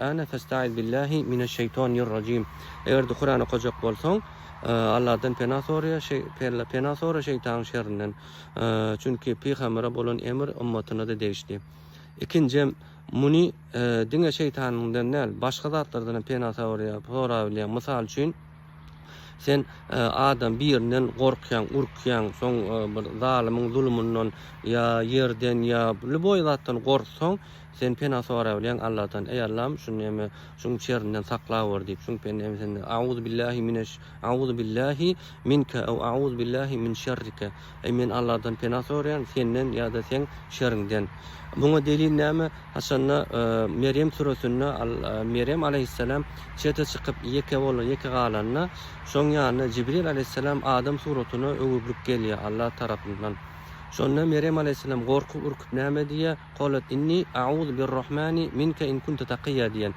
Kur'ane festaiz billahi mineşşeýtanirrajim. Eger-de Kuran okajak bolsaň, Allahdan pena soraýa, pena sora şeýtanyň şerrinden. Çünki pygambere bolan emr ymmatyna-da degişli. Ikinjem, muny diňe şeýtanyňdan däl, başga zatlardan hem pena soraýa, sorabilýäň. Mysal üçin, sen adam birinden gorkýaň, urkýaň, soň bir zalymyň zulumyndan ýa ýerden ýa lýuboý zatdan gorksaň, Sen pena sorabilýäň Allahdan, Eý Allam, şu neme, şuň şerrinden saklawer diýip, şuň pen nemesinden, Auzu billahi mineş, auzu billahi minke ew auzu billahi min şerrike. Eý men Allahdan pena soraýan senden ýa-da seň şeriňden. Muňa delil näme? Haçanda Merýem süresinde Merýem aleýhissalam çete çykyp ýeke bolan, ýeke galanda, şoň ýanyna Jibril aleýhissalam adam suratyna öwrülip gelýär Allah tarapyndan. Şonda Merýem aleýhissalam gorkup-ürküp näme diýýär? Kolet inni a'uzu birrahmani minke in kunte takyýa diýen.